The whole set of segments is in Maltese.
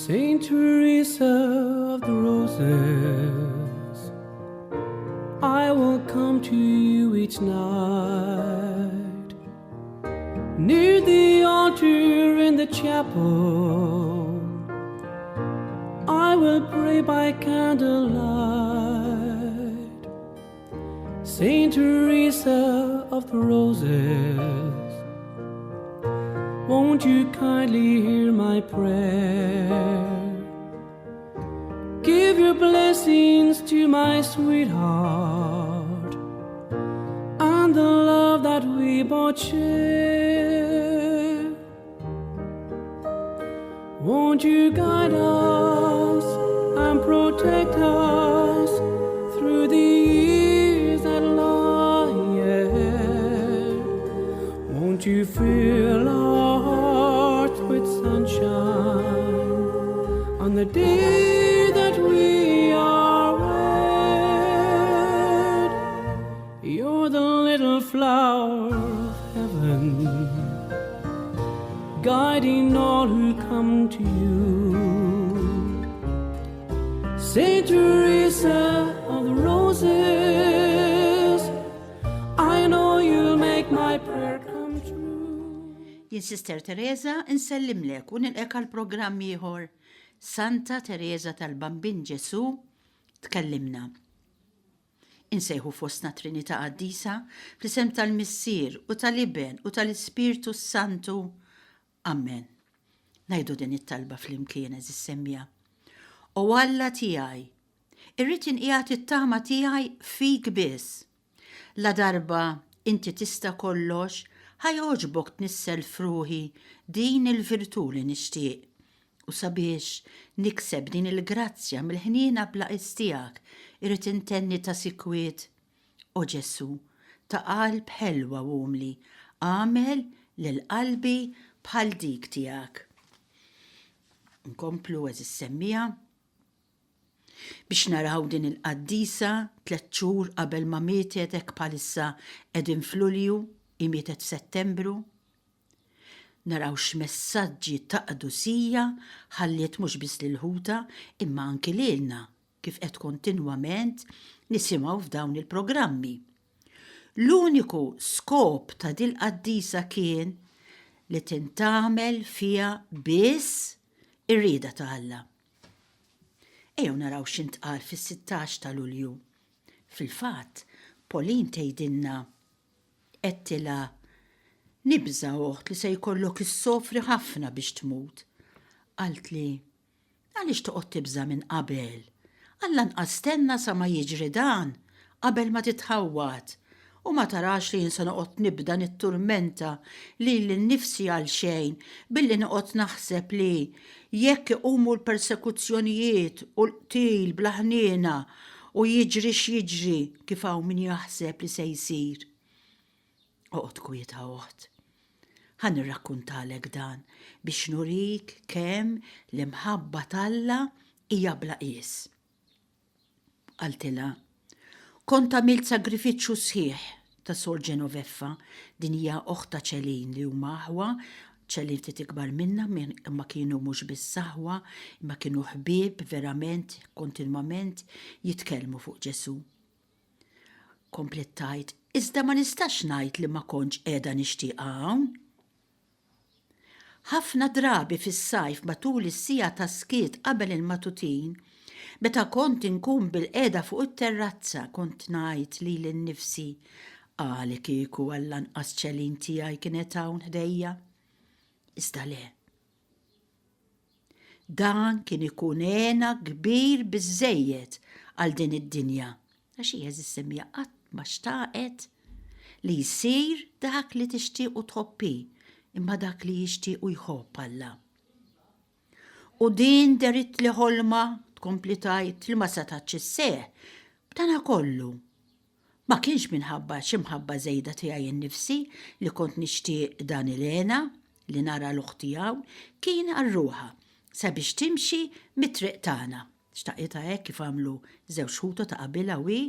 Saint Teresa of the Roses, I will come to you each night. Near the altar in the chapel, I will pray by candlelight. Saint Teresa of the Roses, won't you kindly hear my prayer? Give your blessings to my sweetheart and the love that we both share. Won't you guide us and protect us through the years that lie ahead? Won't you fill our hearts with sunshine on the day that we are wed? You're the little flower of heaven, guiding all who come to you. Saint Teresa of the Roses, I know you'll make my prayer come true. Jien Sister Teresa insellimlek u nilqek għal programm ieħor Santa Teresa tal-Bambin Ġesu tkellimna. Insejħu fostna Trinità Qaddisa, fl-isem tal-Missier, u tal-Iben, u tal-Ispirtu s-Santu. Ammen. Ngħidu din it-talba flimkien, għeżież semmiegħa. O Alla tiegħi, irrid inqiegħed it-tama tiegħi fik biss. Ladarba inti tista' kollox, ħa jogħġbok tnissel f'ruħi din il-virtù li nixtieq. U sabiex nikseb din il-grazzja mill-ħniena bla qies tiegħek, irrid intenni ta' sikwit, O Ġesù, ta' qalb ħelwa u umli, agħmel lil qalbi bħal dik tiegħek. Nkomplu, għeżież semmiegħa, biex naraw din il-qaddisa tlett xhur qabel ma mietet hekk bħalissa qegħdin f'Lulju, hi mietet f'Settembru. Naraw x'messaġġi ta' qdusija ħalliet mhux biss lil ħutha imma anki lilna kif qed kontinwament nisimgħu f'dawn il-programmi. L-uniku skop ta' dil-qaddisa kien li tintgħamel fiha biss ir-rieda ta' Alla. Ejjew naraw x'intqal fis-16 ta' Lulju. Fil-fatt, Pauline tgħidilna Għedtilha, Nibża' oħt li se jkollok issofri ħafna biex tmut. Qaltli, Għaliex toqgħod tibża' minn qabel? Għall-anqas stenna sa ma jiġri dan qabel ma titħawwad. U ma tarax li jien se noqgħod nibda nitturmenta lili nnifsi għalxejn billi noqgħod naħseb li jekk iqumu l-persekuzzjonijiet u l-qtil bla ħniena U jiġri x'jiġri kif hawn min jaħseb li se jsir. Oqgħod kwieta oħt. Ħa nirrakkuntalek dan biex nurik kemm l-imħabba t'Alla hija bla qies. Qaltilha, Kont għamilt sagrifiċċju sħiħ ta' Sor Genoveffa, din hija oħt ta' Celine li huma aħwa, Celine ftit ikbar minnha imma kienu mhux biss aħwa imma kienu ħbieb verament kontinwament jitkellmu fuq Ġesù. Kompliet tgħid, iżda ma nistax ngħid li ma kontx qiegħda nixtieqha hawn. Ħafna drabi fis-sajf matul is-siegħa ta' skiet qabel il-matutin, meta kont inkun bilqiegħda fuq it-terrazza kont ngħid lili nnifsi, Ah li kieku għall-anqas Celine tiegħi kienet hawn ħdejja. Iżda le. Dan kien ikun hena kbir biżżejjed għal din id-dinja, għax hi għeżież semmiegħa qatt ma xtaqet li jsir dak li tixtieq u tħobb hi, imma dak li jixtieq u jħobb Alla. U din deritli ħolma, tkompli tgħid, li ma setgħetx isseħħ, b'dana kollu. Ma kienx minħabba xi mħabba żejda tiegħi nnifsi li kont nixtieq dan il-hena li nara 'l oħti hawn, kien għal ruħha, sabiex timxi mit-triq tagħna. Xtaqitha hekk kif għamlu żewġ ħuta ta' qabilha u hi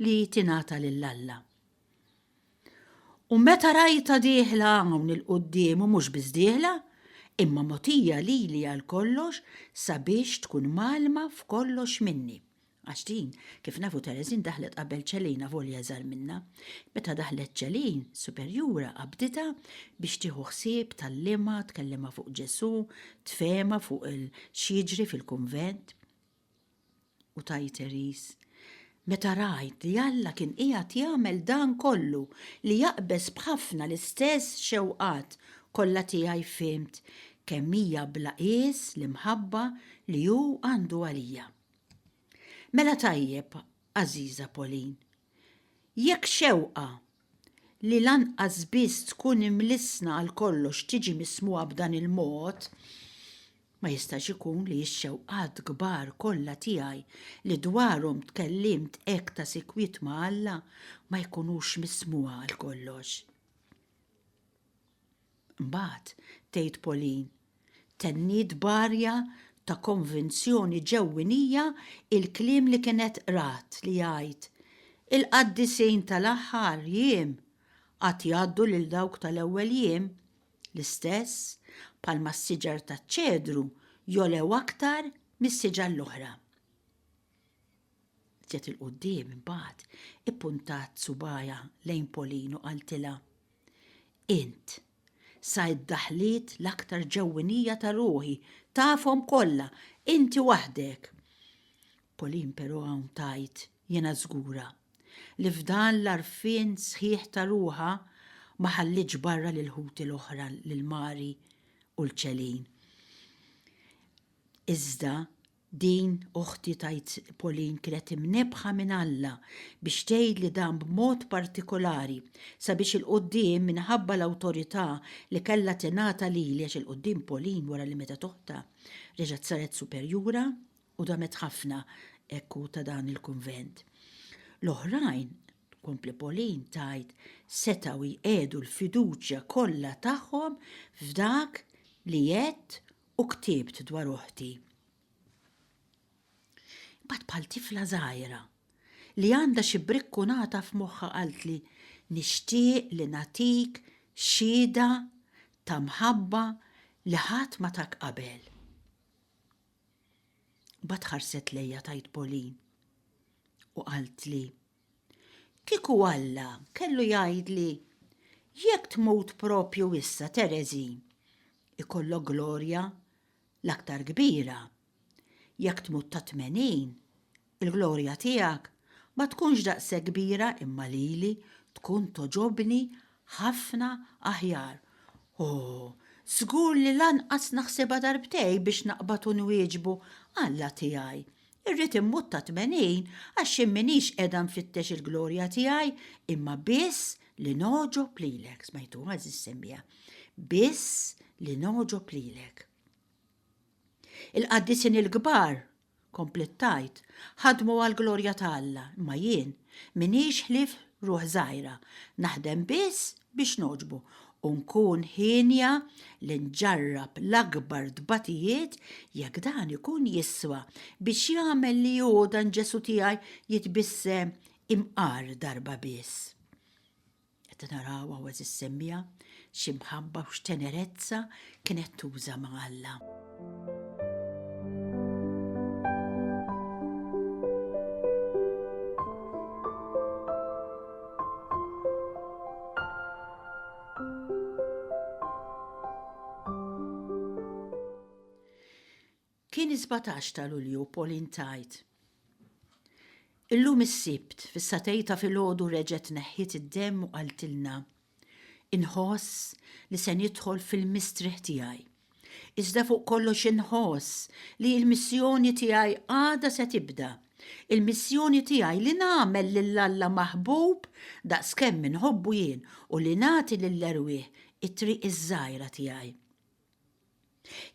li tingħata lil Alla. U meta rajtha dieħla hawn 'il quddiem u mhux biss dieħla, imma mogħtija lili għal kollox sabiex tkun mgħallma f'kollox minni. Għax din, kif nafu Tereżin daħlet qabel Ċelin avolja iżgħar minnha. Meta daħlet Ċelin, superjura qabditha biex tieħu ħsieb, tgħallimha, tkellimha fuq Ġesù, tfehemha fuq x'jiġri fil-kunvent. U tgħid Therese, Meta rajt li Alla kien qiegħed jagħmel dan kollu li jaqbeż b'ħafna l-istess xewqat kollha tiegħi fhimt kemm hija bla qies l-imħabba li hu għandu għalija. Mela tajjeb, għażiża Pauline, jekk xewqa li lanqas biss tkun imlissna għal kollox tiġi mismugħa b'dan il-mod, ma jistax ikun li x-xewqat kbar kollha tiegħi li dwarhom tkellimt hekk ta' sikwit ma' Alla ma jkunux mismugħa għal kollox. Imbagħad, tgħid Pauline, tenniet b'arja ta' konvinzjoni ġewwinija il-kliem li kienet qrat li jgħid, Il-qaddisin tal-aħħar jiem għad jgħaddu lil dawk tal-ewwel jiem, l-istess bħalma s-siġar taċ-ċedru jogħlew aktar mis-siġar l-oħra. Ġiet 'il quddiem imbagħad ippuntat subgħajha lejn Pauline u qaltilha, Int, sa id-daħliet l-aktar ġewwinija ta' ruħi, tafhom kollha, inti waħdek. Pauline però hawn tgħid, jiena żgura, li f'dan l-għarfien sħiħ ta' ruħha ma ħallietx barra lil ħuti l-oħra, lil Mari u 'l Celine. Iżda Din oħti tgħid Pauline kienet imnebbħa minn Alla biex tgħidli dan b'mod partikolari sabiex 'il quddiem minħabba l-awtorità li kellha tingħata lili għax 'il quddiem Pauline wara li mietet oħtha reġgħet saret superjura u damet ħafna hekk hu ta' dan il-kunvent. L-oħrajn, tkompli Pauline tgħid, setgħu jqiegħdu l-fiduċja kollha tagħhom f'dak li għedt U ktibt dwar oħti. Imbagħad bħal tifla żgħira li għandha xi brikkunata f'moħħha qaltli nixtieq li nagħtik xhieda ta' mħabba li ħadd ma tak qabel. Imbagħad ħarset lejja tgħid Pauline u qaltli Kieku Alla kellu jgħidli, 'Jekk tmut proprju issa, Tereżi, ikollok glorja l-aktar kbira. Jekk tmut ta' 80, il-glorja tiegħek ma tkunx daqshekk kbira imma lili tkun togħġobni ħafna aħjar. O, żgur li lanqas naħsibha darbtejn biex naqbad u nwieġbu, Alla tiegħi, Irrid immut ta' 80 għax jien m'iniex qiegħda nfittex il-glorja tiegħi imma biss li nogħġob lilek. Smajtuha għeżież semmiegħa. Biss li nogħġob lilek. Il-qaddisin il-kbar, kompliet tgħid, ħadmu għall-glorja ta' Alla, imma jien m'iniex ħlief ruħ żgħira, naħdem biss biex nogħġbu u nkun hienja li nġarrab l-akbar tbatijiet jekk dan ikun jiswa biex jagħmel li hu dan Ġesù tiegħi jitbissem imqar darba biss. Qed naraw hawn għeżież semmiegħa xi mħabba u x'tenerezza kienet tuża ma' Alla. Kien is-17 ta' Lulju Pauline tgħid. Illum is-Sibt, fis-sagħtejn ta' filgħodu reġgħet neħħiet id-demm u qaltilna, Inħoss li se nidħol fil-mistrieħ tiegħi. Iżda fuq kollox inħoss li l-missjoni tiegħi għadha se tibda. Il-missjoni tiegħi li nagħmel lil Alla maħbub daqskemm inħobbu jien u li nagħti lill-erwieħ it-triq iż-żgħira tiegħi.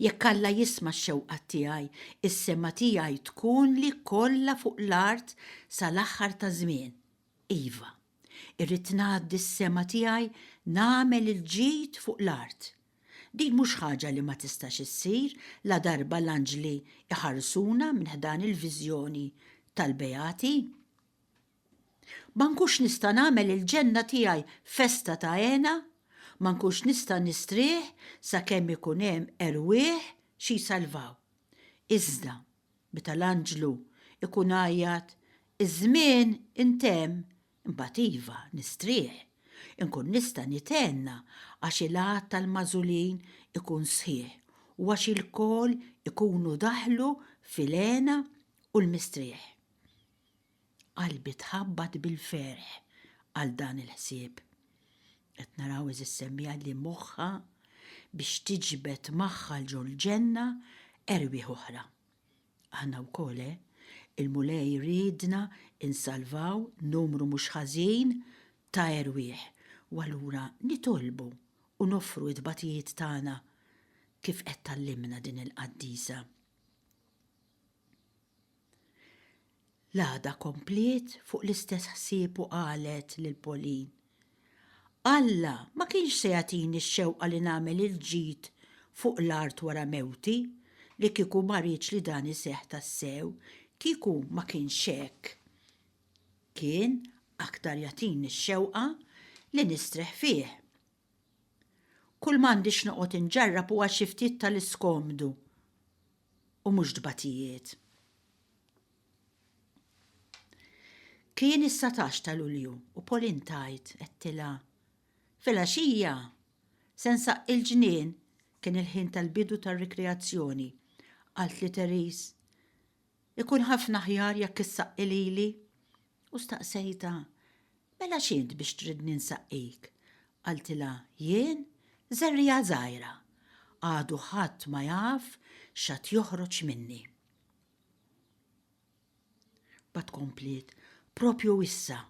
Jekk Alla jisma' x-xewqat tiegħi, is-sema tiegħi tkunli kollha fuq l-art sal-aħħar taż-żmien. Iva, irrid ngħaddi s-sema tiegħi nagħmel il-ġid fuq l-art. Din mhux ħaġa li ma tistax issir ladarba l-anġli jħarsuna minn ħdan il-viżjoni tal-beati. Ma nkunx nista' nagħmel il-ġenna tiegħi festa ta' hena? Ma nkunx nista' nistrieħ sakemm ikun hemm erwieħ xi jsalvaw. Iżda, meta l-anġlu ikun għajjat, Iż-żmien intemm, imbagħad iva, nistrieħ. Inkun nista' nithenna għax il-għadd tal-magħżulin ikun sħiħ u għax ilkoll ikunu daħlu fil-hena u l-mistrieħ. Qalbi tħabbat bil-ferħ għal dan il-ħsieb. Qed naraw għeżież semmiegħa li moħħha biex tiġbed magħha 'l ġol-ġenna erwieħ oħra. Aħna wkoll, eh? Il-Mulej riedna insalvaw numru mhux ħażin ta' erwieħ u allura nitolbu u noffru t-tbatijiet tagħna kif qed tgħallimna din il-qaddisa. L-għada kompliet fuq l-istess ħsieb u qalet lil Pauline, Alla ma kienx se jagħtini x-xewqa li nagħmel il-ġid fuq l-art wara mewti li kieku ma riedx li dan iseħħ tassew, kieku ma kienx hekk. Kien aktar jagħtini x-xewqa li nistrieħ fih. Kull m'għandi x'noqgħod inġarrab huwa xi ftit tal-iskomdu u mhux tbatijiet. Kien is-satax ta' Lulju u Pauline tgħid, għedtilha, Filgħaxija se nsaqqi l-ġnien, kien il-ħin tal-bidu tar-rikreazzjoni. Qaltli Therese, Ikun ħafna aħjar jekk issaqqi lili. U staqsejtha, Mela x'int biex tridni nsaqqik? Qaltilha, Jien żerriegħa żgħira. Għadu ħadd ma jaf x'għad joħroġ minni. Mbagħad kompliet, Propju issa,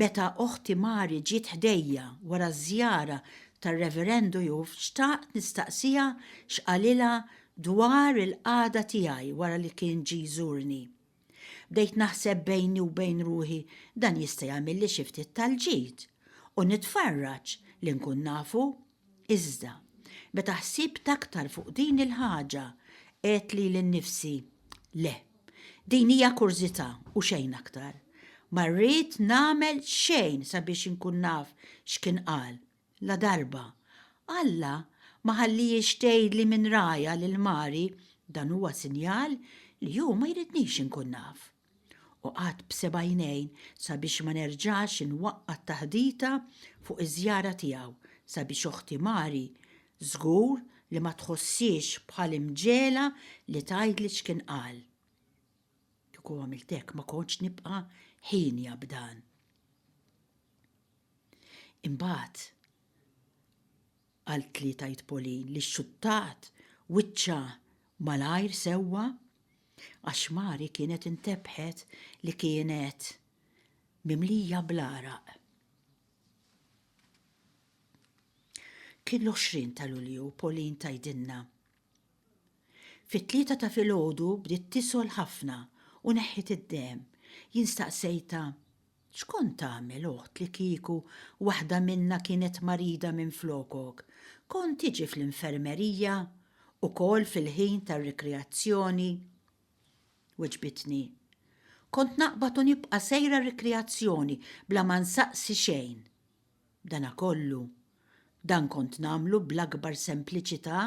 meta oħti Mari ġiet ħdejja wara ż-żjara tar-Reverendu Juf xtaqt nistaqsiha x'qalilha dwar il-qagħda tiegħi wara li kien ġie jżurni. Bdejt naħseb bejni u bejn ruħi dan jista' jagħmilli xi ftit tal-ġid u nitfarraġ li nkun nafu. Iżda, meta ħsibt aktar fuq din il-ħaġa, għedt lili nnifsi, Le, din hija kurżità u xejn aktar. Ma rrid nagħmel xejn sabiex inkun naf x'kien qal. Ladarba Alla ma ħallihiex tgħidli minn rajha lil Mari, dan huwa sinjal li hu ma jridnix inkun naf. U qgħadt b'seba' għajnejn sabiex ma nerġax inwaqqa' t-taħdita fuq iż-żjara tiegħu sabiex oħti Mari żgur li ma tħosshiex bħal imġegħla li tgħidli x'kien qal. Kieku għamilt hekk ma kontx nibqa' ħienja b'dan. Imbagħad, qaltli tgħid Pauline li xxuttat wiċċha malajr sewwa għax Mari kienet intebħet li kienet mimlija bl-għaraq. Kien l-20 ta' Lulju, Pauline tgħidilna. Fit-tlieta ta' filgħodu bdiet tisgħol ħafna u neħħiet id-demm. Jien staqsejtha, X'kont tagħmel, oħt, li kieku waħda minna kienet marida minflokok? Kont tiġi fl-infermerija, ukoll fil-ħin tar-rikreazzjoni? Weġbitni, Kont naqbad u nibqa' sejra r-rikreazzjoni bla ma nsaqsi xejn. B'danakollu, dan kont nagħmlu bl-akbar sempliċità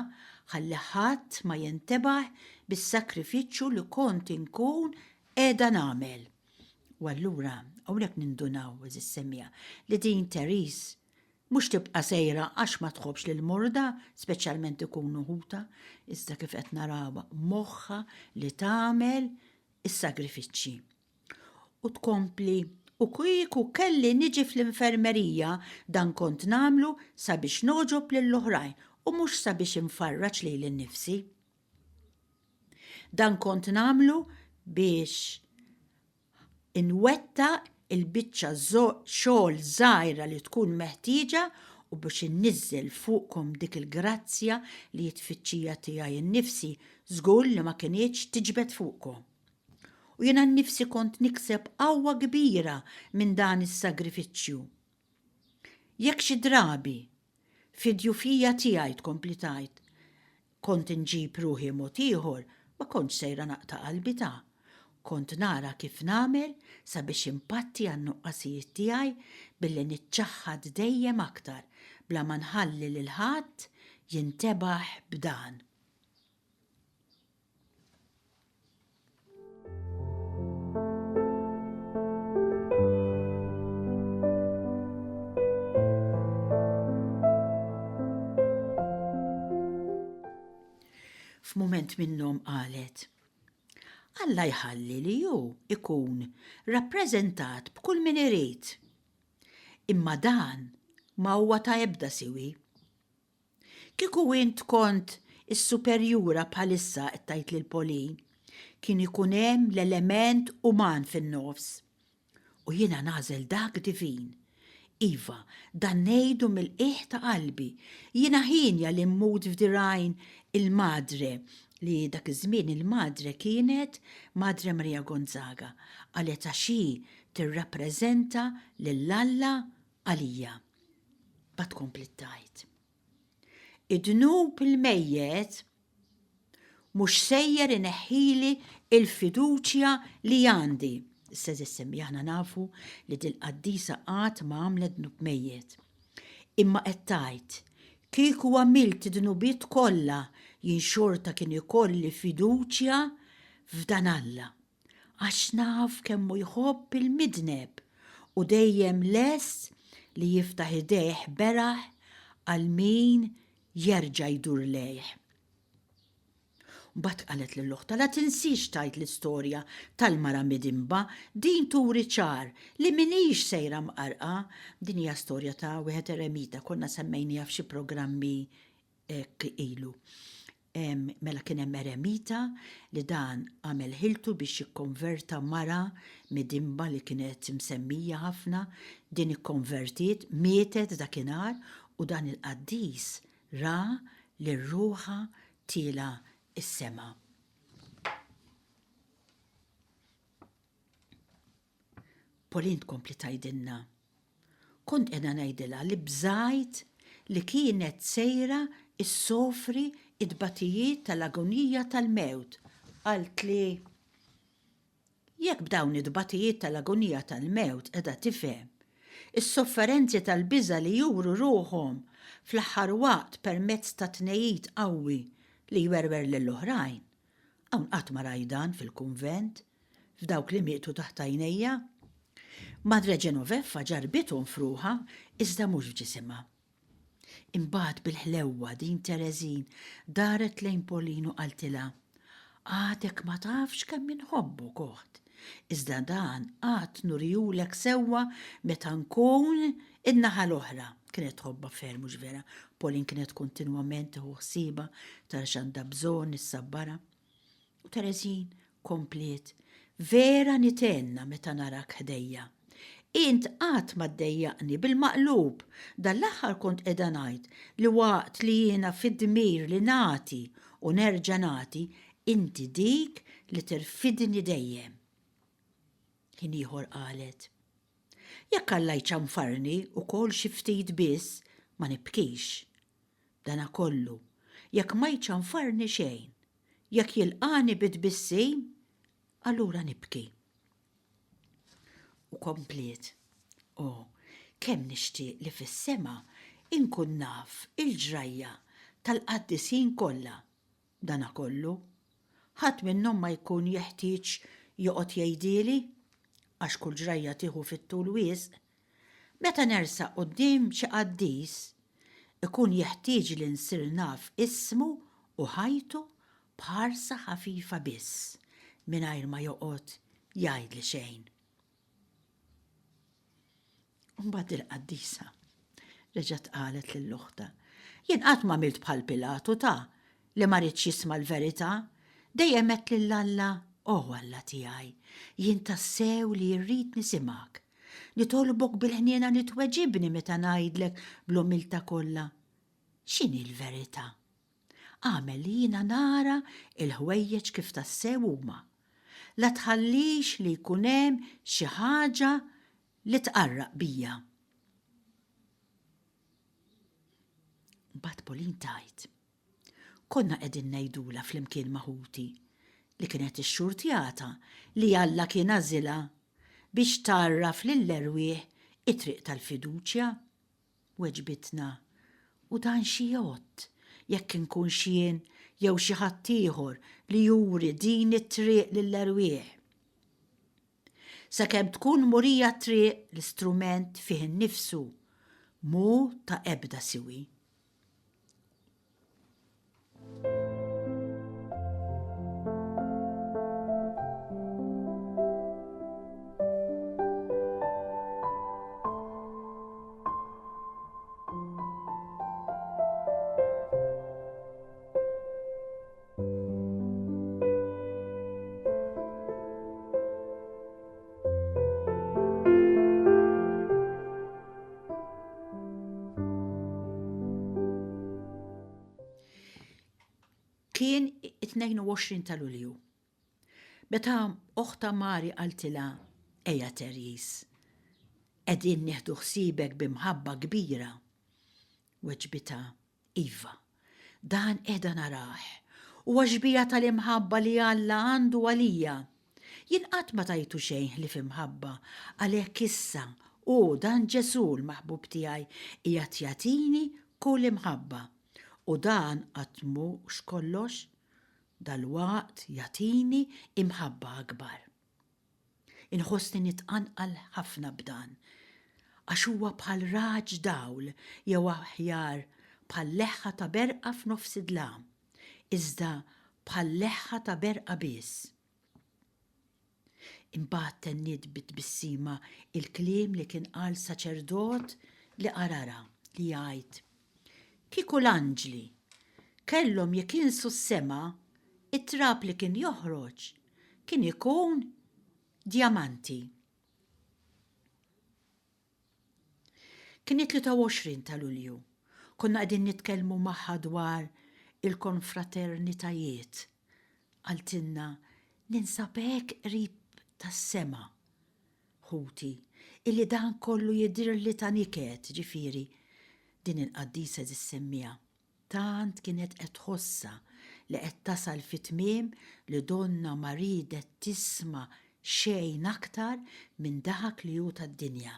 ħalli ħadd ma jintebaħ bis-sagrifiċċju li kont inkun qiegħda nagħmel. U allura, hawnhekk nindunaw, għeżież semmiegħa, li din Therese mhux tibqa' sejra għax ma tħobbx lill-morda, speċjalment ikunu ħutha, iżda kif qed narawha moħħha li tagħmel is-sagrifiċċji. U tkompli, U kieku kelli niġi fl-infermerija, dan kont nagħmlu sabiex nogħġob lill-oħrajn u mhux sabiex infarraġ lili nnifsi. Dan kont nagħmlu biex inwettaq il-biċċa xogħol żgħira li tkun meħtieġa u biex inniżżel fuqkom dik il-grazzja li t-tfittxija tiegħi nnifsi żgur li ma kinitx tiġbed fuqkom. U jiena nnifsi kont nikseb qawwa kbira minn dan is-sagrifiċċju. Jekk xi drabi, fid-djufija tiegħi tkompli tgħid, kont inġib ruħi mod ieħor, ma kontx sejra naqta' qalbi ta'. Kont nara kif nagħmel sabiex inpatti għan-nuqqasijiet tiegħi billi niċċaħħad dejjem aktar. bla ma nħalli lil ħadd jintebaħ b'dan. F'mument minnhom qalet, Alla jħalli li hu ikun rappreżentat b'kull min irid. Imma dan ma huwa ta' ebda siwi. Kieku int kont is-superjura bħalissa qed tgħid lil Pauline, kien ikun hemm l-element uman fin-nofs. U jiena nagħżel dak divin. Iva, dan ngħidu mill-qiegħ ta' qalbi. Jiena hienja li mmut f'dirgħajn il-Madre, li dak iż-żmien il-Madre kienet Madre Maria Gonzaga, qalet għax hi tirrappreżenta lil Alla għalija. Mbagħad kompliet tgħid. Id-dnub il-mejjet mhux sejjer ineħħili l-fiduċja li għandi. Issa semmi aħna nafu li dil-qaddisa qatt ma għamlet dnub mejjet. Imma qed tgħid, kieku għamilt id-dnubiet kollha jien xorta kien ikolli fiduċja f'dan Alla. Għax naf kemm hu jħobb il-midneb u dejjem lest li jiftaħ idejh beraħ għal min jerġa' jdur lejh. Mbagħad qalet lil oħtha, La tinsiex tgħid l-istorja tal-mara midinba, din turi ċar li m'iniex sejra mqarrqa. Din hija storja ta' wieħed eremita, konna semmejniha f'xi programmi hekk ilu. Mela kien hemm eremita li dan għamel ħiltu biex jikkonverta mara midinba li kienet msemmija ħafna, din ikkonvertiet, mietet dakinhar u dan il-qaddis ra lil ruħha tiela' s-sema. Pauline tkompli tgħidilna, Kont qiegħda ngħidilha li bżajt li kienet sejra ssofri t-tbatijiet tal-agonija tal-mewt. Qaltli, Jekk b'dawn it-tbatijiet tal-agonija tal-mewt qiegħda tifhem is-sofferenzi tal-biża' li juru ruħhom fl-aħħar waqt permezz ta' tnehid qawwi li jwerwer lill-oħrajn, hawn qatt ma rajt dan fil-kunvent, f'dawk li mietu taħt għajnejja. Madre Genoveffa ġarrbithom f'ruħha iżda mhux f'ġisimha. Imbagħad bil-ħlewwa din Tereżin daret lejn Pauline u qaltilha, Għadek ma tafx kemm inħobbok, oħt, iżda dan għad nurihulek sewwa meta nkun in-naħa l-oħra. Kienet tħobbha ferm, mhux vera? Pauline kienet kontinwament tieħu ħsiebha, tara x'għandha bżonn, issabbarha. U Tereżin kompliet, Vera nithenna meta narak ħdejja. Int qatt ma ddejjaqni, bil-maqlub, dan l-aħħar kont qiegħda ngħid li waqt li jiena fid-dmir li nagħti u nerġa' nagħti, inti dik li tirfidni dejjem. Ħin ieħor qalet, Jekk Alla jċanfarni ukoll xi ftit biss, ma nibkix. B'danakollu, jekk ma jċanfarni xejn, jekk jilqagħni bi tbissim, allura nibki. U kompliet, O, kemm nixtieq li fis-sema inkun naf il-ġrajja tal-qaddisin kollha, B'danakollu, ħadd minnhom ma jkun jeħtieġ joqgħod jgħidhieli, għax kull ġrajja tieħu fit-tul wisq. Meta nersaq quddiem xi qaddis, ikun jeħtieġli nsir naf ismu u ħajtu b'ħarsa ħafifa biss, mingħajr ma joqgħod jgħidli xejn. U mbagħad il-qaddisa reġgħet qalet lil oħtha, Jien qatt m'għamilt bħal Pilatu ta' li ma riedx jisma' l-verità, dejjem għedt lil Alla, O Alla tiegħi, jien tassew li rrid nisimgħek. Nitolbok bil-ħniena li tweġibni meta ngħidlek bl-umiltà kollha, x'inhi l-verità. Agħmel li jiena nara l-ħwejjeġ kif tassew huma. La tħallix li jkun hemm xi ħaġa li tqarraq bija. Mbagħad Pauline tgħid, Konna qegħdin ngħidulha flimkien ma' ħuti li kienet ixxurtjata li Alla kien għażilha biex tgħarraf lill-erwieħ it-triq tal-fiduċja. Weġbitna. U dan xi jgħodd jekk inkunx jien jew xi ħaddieħor li juri din it-triq lill-erwieħ. Sakemm tkun murija t-triq l-istrument fih innifsu mhu ta' ebda siwi. Kien it-22 ta' Lulju. Meta oħtha Mari qaltilha, Ejja Therese, qegħdin nieħdu ħsiebek bi mħabba kbira. Weġbitha, Iva, dan qiegħda narah. Huwa xbieha tal-imħabba li Alla għandu għalija. Jien qatt ma tajtu xejn ħlief imħabba, għalhekk issa hu dan Ġesù l-maħbub tiegħi qiegħed jagħtini kull imħabba. U dan qatt mhux kollox, dalwaqt jagħtini imħabba akbar. Inħossni nitqanqal ħafna b'dan, għax huwa bħal raġġ dawl jew aħjar bħal leħħa ta' berqa f'nofs id-dlam, iżda bħal leħħa ta' berqa biss. Imbagħad tenniet bi tbissima il-kliem li kien qal saċerdot li qararha li jgħid, Kieku l-anġli kellhom jikinsu s-sema, it-trab li kien joħroġ kien ikun djamanti. Kien it-23 ta' Lulju. Konna qegħdin nitkellmu magħha dwar il-konfraternitajiet. Qaltilna, ninsab hekk qrib tas-sema, ħuti, illi dan kollu jidhirli ta' niket, ġifieri, din il-qaddisa tissemmiha. Tant kienet qed tħossha li qed tasal fi tmiem li donnha ma riedet tisma' xejn aktar minn dak li hu tad-dinja.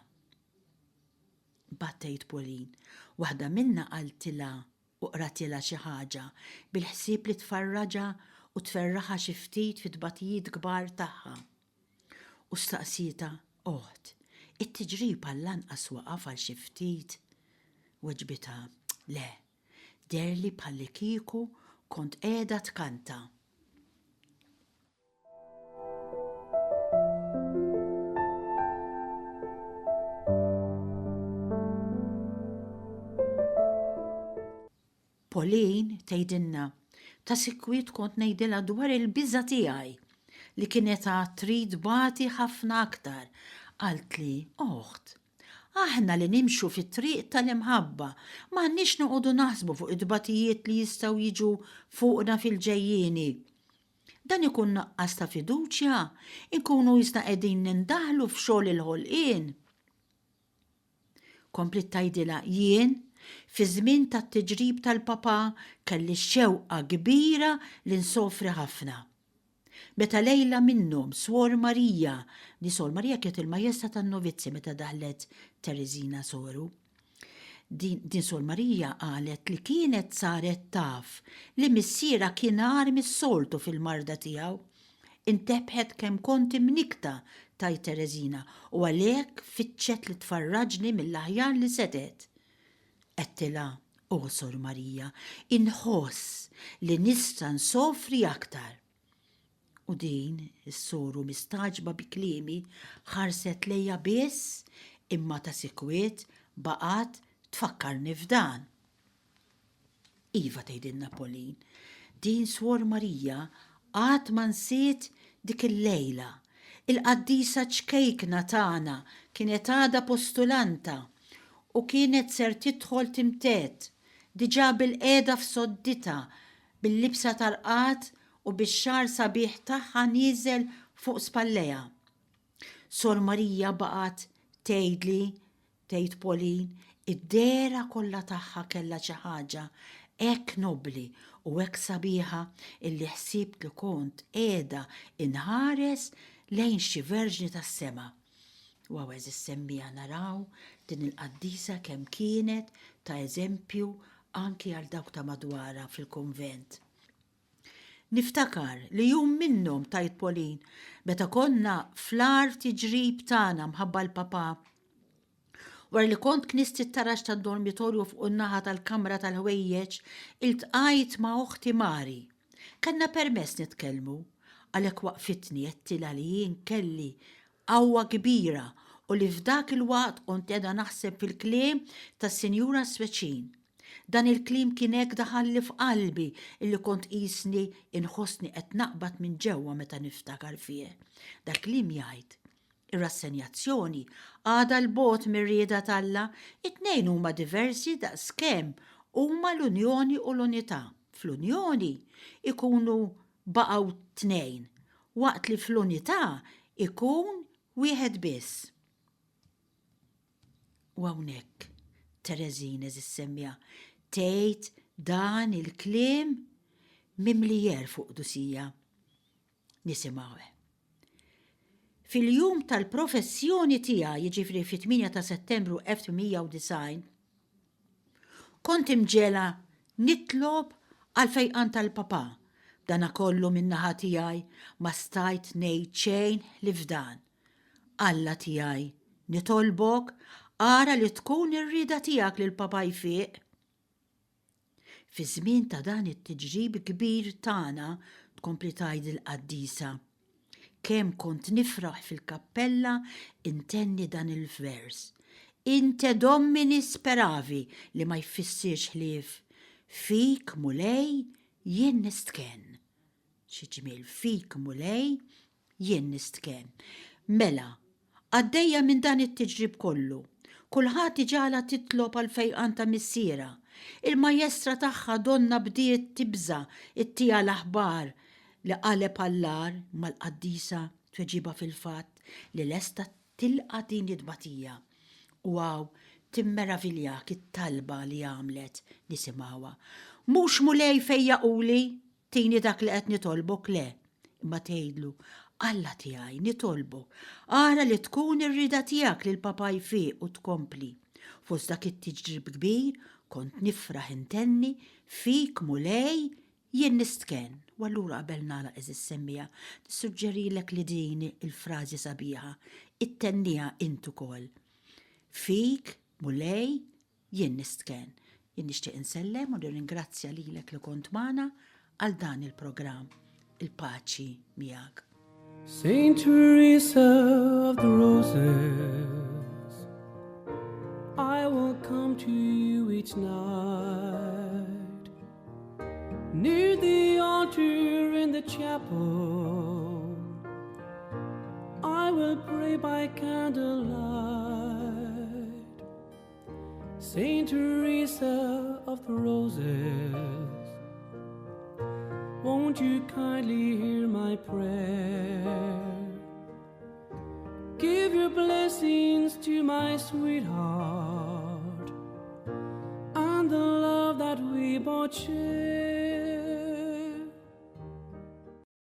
Imbagħad tgħid Pauline, waħda minna qaltilha u qratilha xi ħaġa bil-ħsieb li tfarraġha u tferraħha xi ftit fit-tbatijiet kbar tagħha. U staqsietha, Oħt, it-tiġrib għall-anqas waqaf għal xi ftit? Weġbitha, Le, deherli bħallikieku kont qiegħda tkanta. Pauline tgħidilna, Ta' sikwit kont ngħidilha dwar il-biża' tiegħi li kienet għad trid tbati ħafna aktar. Qaltli, Oħt, aħna li nimxu fit-triq tal-imħabba m'għandniex noqogħdu naħsbu fuq it-tbatijiet li jistgħu jiġu fuqna fil-ġejjieni. Dan ikun nuqqas ta' fiduċja, inkunu qisna qegħdin nindaħlu f'xogħol il-ħolqien. Kompliet tgħidilha, Jien, fiż-żmien tat-tiġrib tal-papà kelli xewqa kbira li nsofri ħafna. Meta lejla minnhom Swor Marija, di Sor Marija kienet il-majesta tan-novizzi meta daħlet Tereżina soru, din, din Sor Marija qalet li kienet saret taf li missierha kien agħar mis-soltu fil-marda tiegħu. Intebħet kemm kont imnikkta, tgħid Tereżina, u għalhekk fittxet li tfarraġni mill-aħjar li setgħet. Għedtilha, O Sor Marija, inħoss li nista' nsofri aktar. U din is-soru mistagħġba bi kliemi ħarset lejja biss imma ta' sikwit baqgħet tfakkarni f'dan. Iva tgħidilna Pauline, din Swor Marija qatt ma nsiet dik il-lejla. Il-qaddisa ċkejkna tagħna kienet għadha postulanta u kienet ser tidħol timtedd, diġà bilqiegħda f'sodditha, bil-libsa tal-qgħad u bix-xagħar sabiħ tagħha nieżel fuq spallejha. Sor Marija baqgħet tgħidli tgħid Pauline, id-dehra kollha tagħha kellha xi ħaġa hekk nobbli u hekk sabiħa illi ħsibt li kont qiegħda inħares lejn xi verġni tas-sema. U hawn għeżież semmiegħa naraw din il-qaddisa kemm kienet ta' eżempju. anki għal dawk ta' madwarha fil-kunvent. Niftakar li jum minnhom, tgħid Pauline, meta konna fl-agħar tiġrib tagħna mħabba l-papà, wara li kont knist it-taraġ tad-dormitorju fuq in-naħa tal-kamra tal-ħwejjeġ, iltqajt ma' oħti Mari. Kellna permess nitkellmu, għalhekk waqfitni għedtilha li jien kelli qawwa kbira u li f'dak il-waqt kont qiegħda naħseb fil-kliem tas-Sinjura Swecin. Dan il-kliem kien hekk daħalli f'qalbi illi kont qisni inħossni qed naqbad minn ġewwa meta niftakar fih. Dal-kliem jgħid, Ir-rassenjazzjoni għadha 'l bogħod mir-rieda t'Alla, it-tnejn huma diversi daqskemm huma l-unjoni u l-unità. Fl-unjoni jkunu baqgħu tnejn, waqt li fl-unità jkun wieħed biss. U hawnhekk Tereżine issemmija tgħid dan il-kliem mimli għerf u qdusija. Nisimgħuh. Fil-jum tal-professjoni tiegħi, jiġifieri fit-8 ta' Settembru 1890, kont imġegħla nitlob għall-fejqan tal-Papa, b'danakollu min-naħa tiegħi ma stajt ngħid xejn ħlief dan, Alla tiegħi, nitolbok, ara li tkun ir-rieda tiegħek li l-Papa jfiq. Fiż-żmien ta' dan it-tiġrib kbir tagħna, tkompli tgħid il-qaddisa, kemm kont nifraħ fil-kappella intenni dan il-vers, In te Domini speravi li ma jfissirx ħlief Fik, Mulej, jien nistkenn. Xi ġmiel, Fik, Mulej, Jien nistkenn. Mela, għaddejja minn dan it-tiġrib kollu, kulħadd iġagħalha titlob għall-fejqan ta' missierha. Il-majestra tagħha donnha bdiet tibża' ttiha l-aħbar li qaleb għall-agħar, imma l-qaddisa tweġibha fil-fatt li lesta tilqa' din it-tbatija. U hawn timmeraviljak it-talba li għamlet, nisimgħuha. Mhux Mulej fejjaquli! Tini dak li qed nitolbok, le, imma tgħidlu, Alla tiegħi, nitolbok, ara li tkun ir-rieda tiegħek li l-Papa jfiq u tkompli. Fost dak it-tiġrib kbir, kont nifraħ intenni, fik, Mulej, jien nistkenn. U allura qabel nagħlaq għeżież semmiegħa, nissuġġerilek li din il-frażi sabiħa ittenniha int ukoll. Fik, Mulej, Jien nistkenn. Jien nixtieq insellem u nirringrazzja lilek li kont magħna għal dan il-programm. Il-paċi miegħek. Saint Teresa of the Roses, I will come to you each night. Near the altar in the chapel, I will pray by candlelight. Saint Teresa of the Roses, won't you kindly hear my prayer? Give your blessings to my sweetheart and the love that we both share.